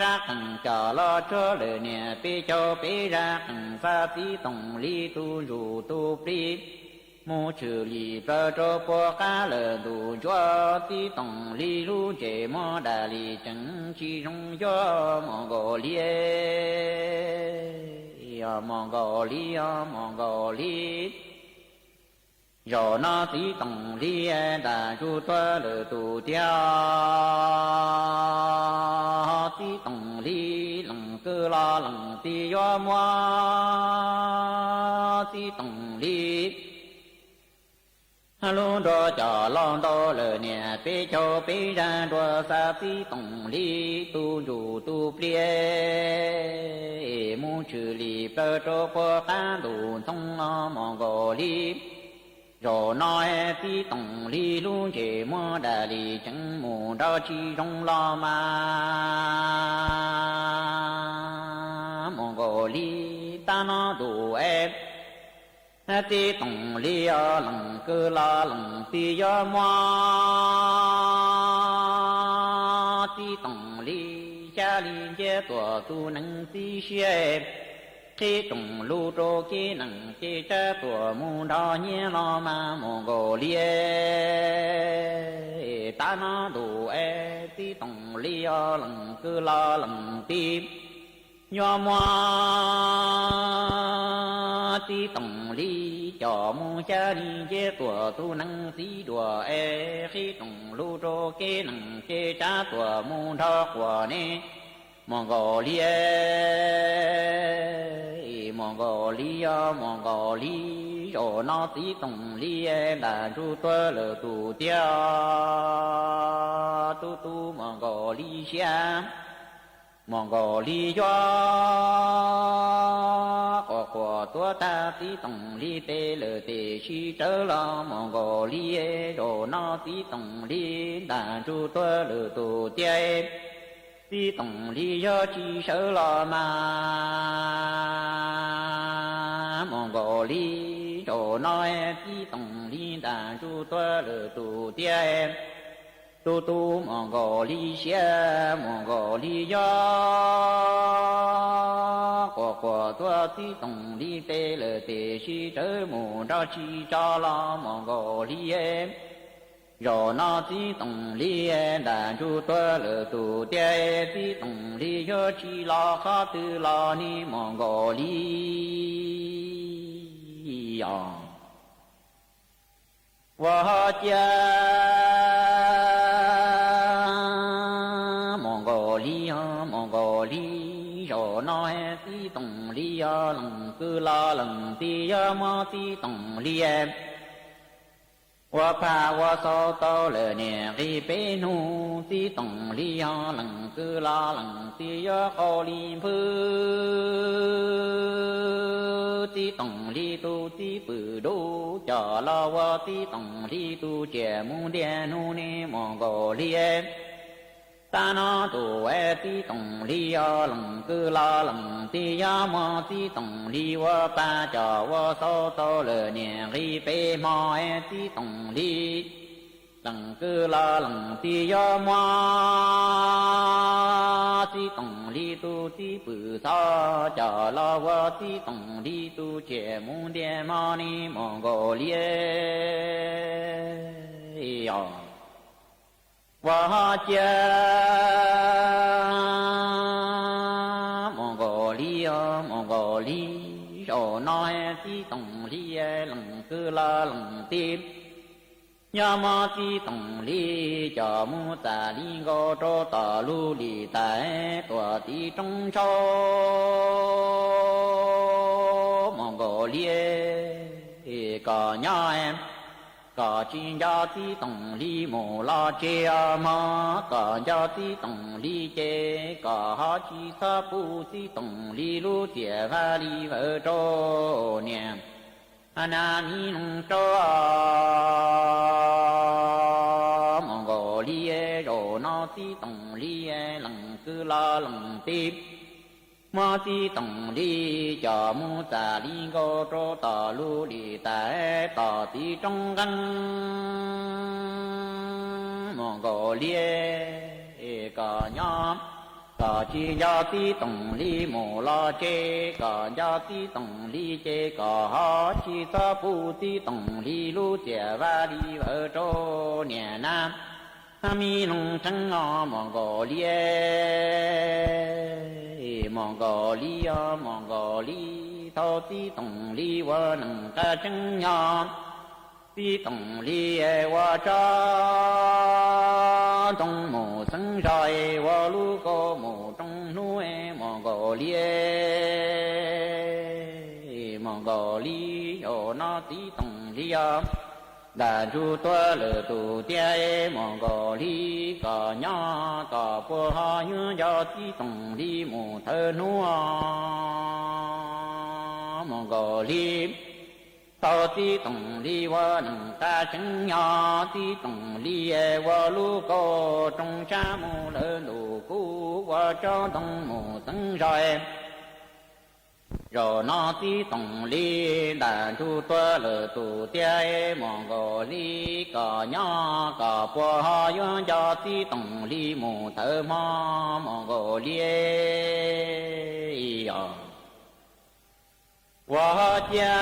rab qees coj los tsuag lawm niam peb caug peb zaj qees xa txiv toom li tug ntsuj tug plig mus tshwm lim plawv rau puag qab lawm ntuj ntsuab. Txiv toom li lub ntsej muag dam li tseem tsis zoo yuav mus nkaus li, mus nkaus li, mus nkaus li. Zaum no txiv toom li nram ntsug tuag lawm tus tiag, txiv toom li lees kwj los lees tij yuav muab txiv toom li lub nruas coj los ntau lawm niam peb caug peb zaj nruas xa txiv toom li tug ntsuj tug plig mus tshwm lim plawv rau puag qab ntuj ntxoo mus nkaus li. Zaum no txiv toom li lub ntsej muag dam li tseem mus nrov tsis zoo los mas mus nkaus li. Tab no ntuj es txiv toom li lees kwj los lees tij yuav muab txiv toom li xya li nciab tuam tus neeg txib siab, qhib rooj lug rau kev neeg ces tsab tuam mus nrog nyiaj los mas mus nkaus li. Tab no ntuj es txiv toom li lees kwj los lees tij yuav muab txiv toom li coj mus xya li nciab tuam tus neeg txib duam es qhib rooj lug rau kev neeg ces tsab tuam mus nrog quas ne mus nkaus li, mus nkaus li, mus nkaus li. Zaum no txiv toom li nram ntsug tuag lawm tus tiag, tub tub mus nkaus li siab. Muam Nkaus Lis yog quas quas tuav tag Txiv Toom Lis tes lawm tes sib rawv los Muam Nkaus Lis, zaum no Txiv Toom Lis ntas ntsug tuag lwm tus tiag. Txiv Toom Lis yog tsis sawv los mas Muam Nkaus Lis, zaum no Txiv Toom Lis ntas ntsug tuag lwm tus tiag. Tus tus Muam Nkaus Lis siab, Muam Nkaus Lis yog quas quas tuav Txiv Toom Lis tes lawm tes sib rawv mus nrog tsis tso los Muam Nkaus Lis, zaum no Txiv Toom Lis ntas ntsug tuag lwm tus tiag. Txiv Toom Lis yog tsis los qhov twg los ne Muam Nkaus Lis os. Ua cia Muam Nkaus Lis, Muam Nkaus Lis, zaum no Txiv Toom Lis yog lees kwv los lees tij yog muab Txiv Toom Lis ua phaj ua xau tau lawm niam nqis peb hnub. Txiv Toom Lis yog lees kwv los lees tij yog qau li npwb. Txiv Toom Lis tus txiv pwm dub coj los ua Txiv Toom Lis tus tsiaj mus ntiag hnub ne Muam Nkaus Lis. Tag no tus Txiv Toom Lis yog lees kwv los lees tij yog muab Txiv Toom Lis ua paj coj ua xau tau lawm niam nqis peb hmo. Txiv Toom Lis lees kwv los lees tij yog muab Txiv Toom Lis tus txiv pwm xov coj los ua Txiv Toom Lis tus tsiaj mus ntiag hmo ne Muam Nkaus Lis os. Ua cia Muam Nkaus Lis, Muam Nkaus Lis, zaum no Txiv Toom Lis lees kwv los lees tij yog muab Txiv Toom Lis coj mus txam li nkaus rau tom lub lim tais tuam tiv roob ntsauv Muam Nkaus Lis, kom nyob kom tsis nco Txiv Toom Lis mus los tsev os mog, kom nco Txiv Toom Lis ces kom ho tsis txhob pub Txiv Toom Lis lub txiaj vaj li vawv rau niam na mi noog rau Muam Nkaus Lis. Zaum no Txiv Toom Lis lees kwv los lees tij muab Txiv Toom Lis coj mus txam li nkaus rau tom lub lim tais tom tiv roob nqeeb Muam Nkaus Lis, kom nyob kom tsis nco Txiv Toom Lis mus los tsev, kom nco Txiv Toom Lis ces kom ho tsis txhob pub Txiv Toom Lis lub txiaj vaj li vawv rau niam na mi noog rheev os Muam Nkaus Lis. Muam Nkaus Lis os Muam Nkaus Lis, thaum Txiv Toom Lis ua neeg qab tseeb nyob, Txiv Toom Lis ua tsob ntoo mus xeeb zog, ua lub kaus mus rooj hnub Muam Nkaus Lis. Muam Nkaus Lis, zaum no Txiv Toom Lis yog ntam ntsug tuag lwm tus tiag Muam Nkaus Lis, kom nyob kom puas ho yuav nco Txiv Toom Lis mus thawm hnub Muam Nkaus Lis. Thaum Txiv Toom Lis ua neeg qab tseeb nyob, Txiv Toom Lis ua lub kaus rooj sab mus lawm ntuj kub, ua tsob ntoo mus xeeb zog. Zaum no Txiv Toom Lis ntam ntsug tuag lwm tus tiag Muam Nkaus Lis, kom nyob kom puas ho yuav nco Txiv Toom Lis mus thawm hmo Muam Nkaus Lis os. Ua cia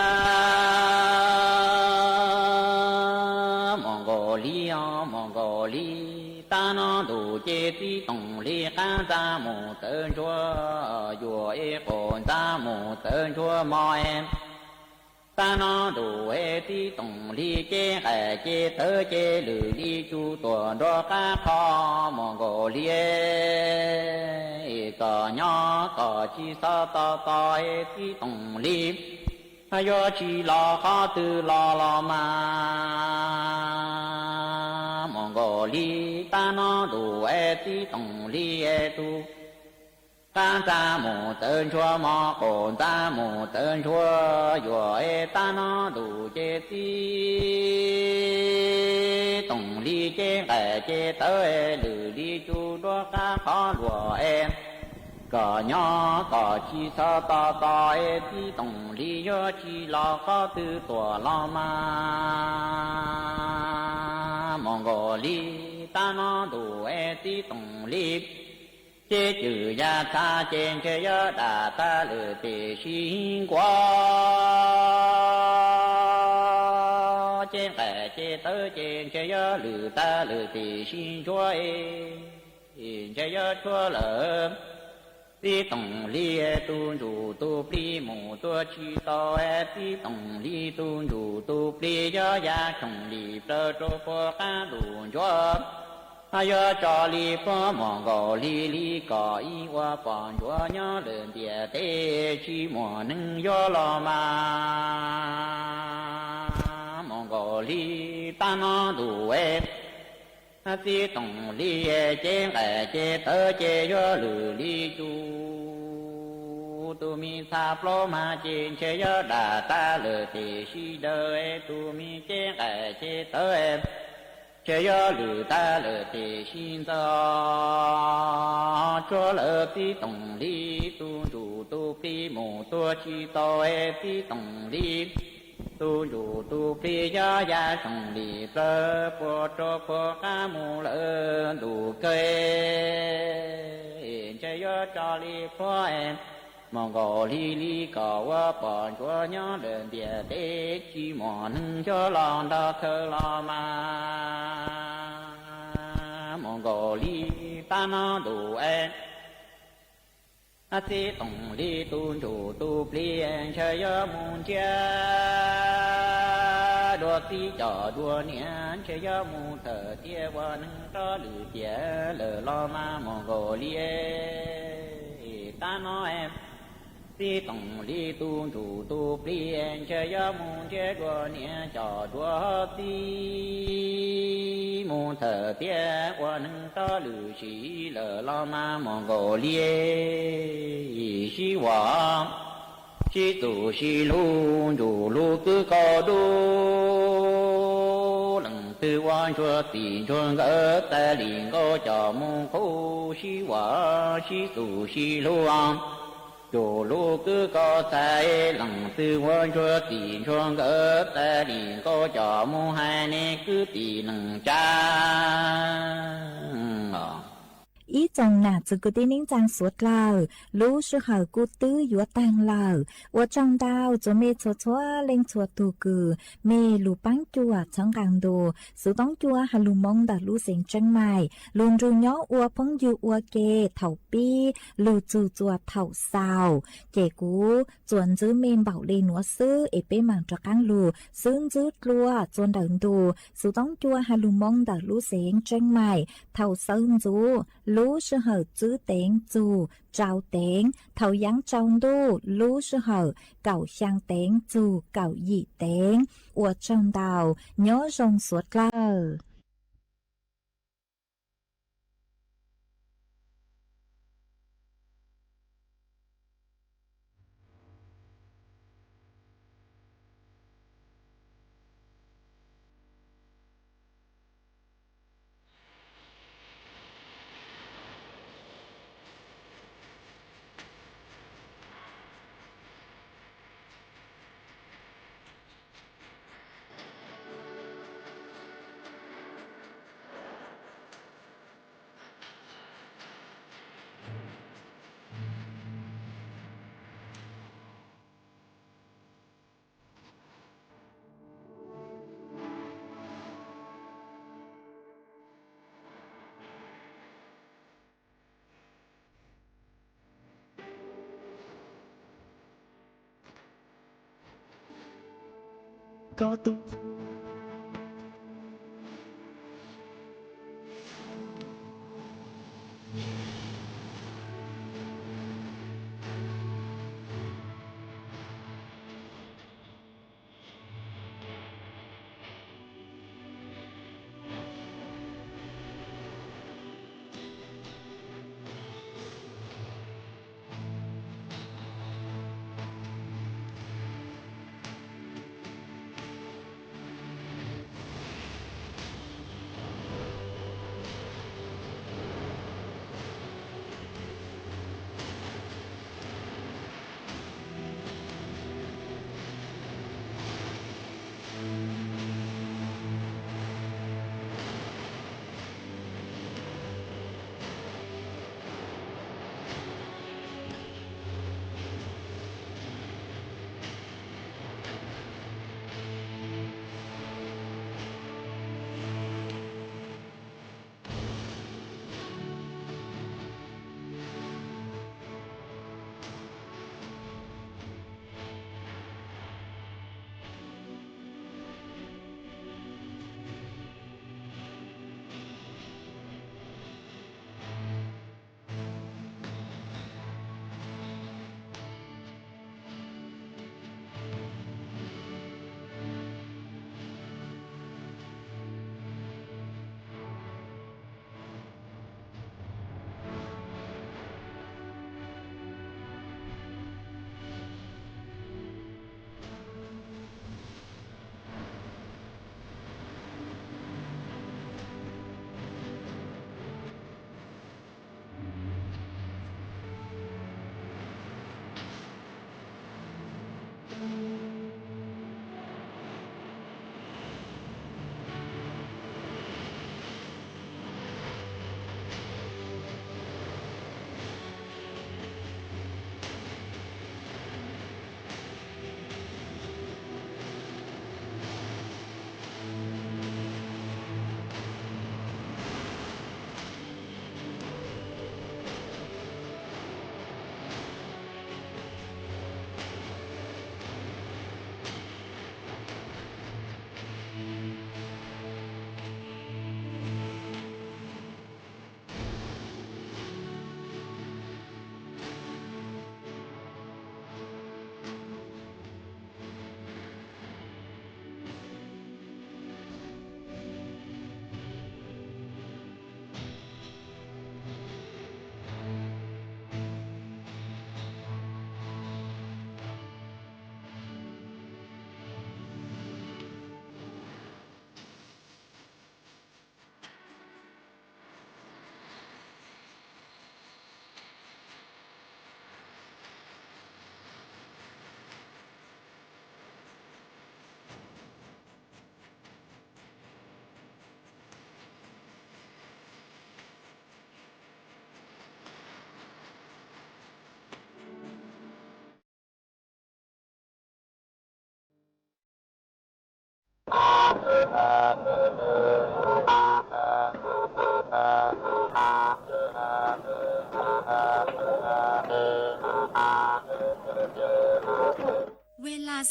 Muam Nkaus Lis os Muam Nkaus Lis, tag no ntuj ces Txiv Toom Lis qab ntxa mus tawv ntsuag yuam es qaum ntxa mus tawv ntsuag mog. Tag no ntuj es Txiv Toom Lis ces nqaim ces tawv ces lwm li tsuj tuam nruab qab qho Muam Nkaus Lis, kom nyob kom tsis txhob tos tos Txiv Toom Lis yuav tsis los qhov twg los los mas Muam Nkaus Lis, tag no ntuj es Txiv Toom Lis tus Qab ntxa mus txawv ntshua, mov qaum ntxa mus txawv ntshua, yuam es tab no ntuj ces txiv Toom Lis cev nqaim cev tawv es lwm li tsuj nruab qab qhov luam es kom nyob kom tsis txhob tos tos es txiv Toom Lis yuav tsis los qhov twg tuaj los mas. Mus nkaus li tab no ntuj es txiv Toom Lis ces cwm ya txha ces ntshe yuav dam tas lwm tim sib nkuav, ces nqaim ces tawv ces ntshe yuav lwm tas lwm tim sib ntsuav, ntshe yuav tshuav lawm. Txiv Toom Lis tus ntsuj tus plig mus tuaj tsis tau, txiv Toom Lis tus ntsuj tus plig yuav ya xyoo li plaws rau puag qab ntuj ntsuav. Yuav tso li puag mus nkaus li li kom ib ua pom ntsuav nyob lawm ntiaj teb tsis muaj neeg yuav los mas. Mus nkaus li tab no ntuj es txiv Toom Lis ces nqaim ces tawv ces yuav lwm li tsuj tus me txha plaub mas ces ntshe yuav dam tas lwm tim sib daws, tus me ces nqaim ces tawv ntshe yuav lwm tas lwm tim sib ntxo. Tsuav lawm txiv Toom Lis tus ntsuj tus plig mus tuaj tsis tau, txiv Toom Lis tus ntsuj tus plig yuav ya xyoo li plaws puag rau puag qab mus lawm ntuj kawg, ntshe yuav tso li puag mus nkaus li li kom ua pom ntsuav nyob lawm ntiaj teb tsis muaj neeg yuav los nrog khaws los mas. Mus nkaus li tab no ntuj es txiv Toom Lis tus ntsuj tus plig ntshe yuav mus ntsiab dua txiv coj dua niam, ntshe yuav mus thawm tiam ua neeg rov lwm tiam lawm los mas. Mus nkaus li tab no txiv Toom Lis tus ntsuj tus plig ntshe yuav mus ntsiab dua niam coj dua txiv mus thawm tiam ua neeg rov lwm sim lawm los mas. Mus nkaus li sib vam sib txuj sib hlub ntsuj hlub kwv kaus dub, leej twg ua ntsuag txij ntsuag nkawm tas li nkaus coj mus qub, sib vam sib txuj sib hlub ntsuj hlub kwv kaus txhais, leej twg ua ntsuag txij ntsuag nkawm tas li nkaus coj mus hais nej kwv tij neej tsa. Ib tsoom nam txiv kwv tij neej tsaa suav dlawg, lub sij hawm kuj twb yuav taag lawm. Ua tsaug ntau txuas mej txhua txhua leej txhua tug kws mej lug paab cuam txhawb nqaa ntu Xuv Toob Cua has lug moo ntawm lub xeev Tseeb Maim lug nrug nyob ua phooj ywg ua ke thaum pib lug txug txuas thaum xaus. Ces kuv txuas ntxwv mej npaum le nuav xwb es peb maam rov qaab lug xub ntxwv dlua txuas ntawm ntu Xuv Toob Cua has lug moo ntawm lub xeev Tseeb Maim thaum xawv ntxuv lub sij hawm tsib teev txug rau teev, thaum yaav tsaus ntuj lub sij hawm kaum xyaa teev txug kaum yim teev. Ua tsaug ntau, nyob zoo suav dlawg.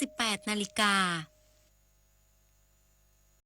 สิบแปดนาฬิกา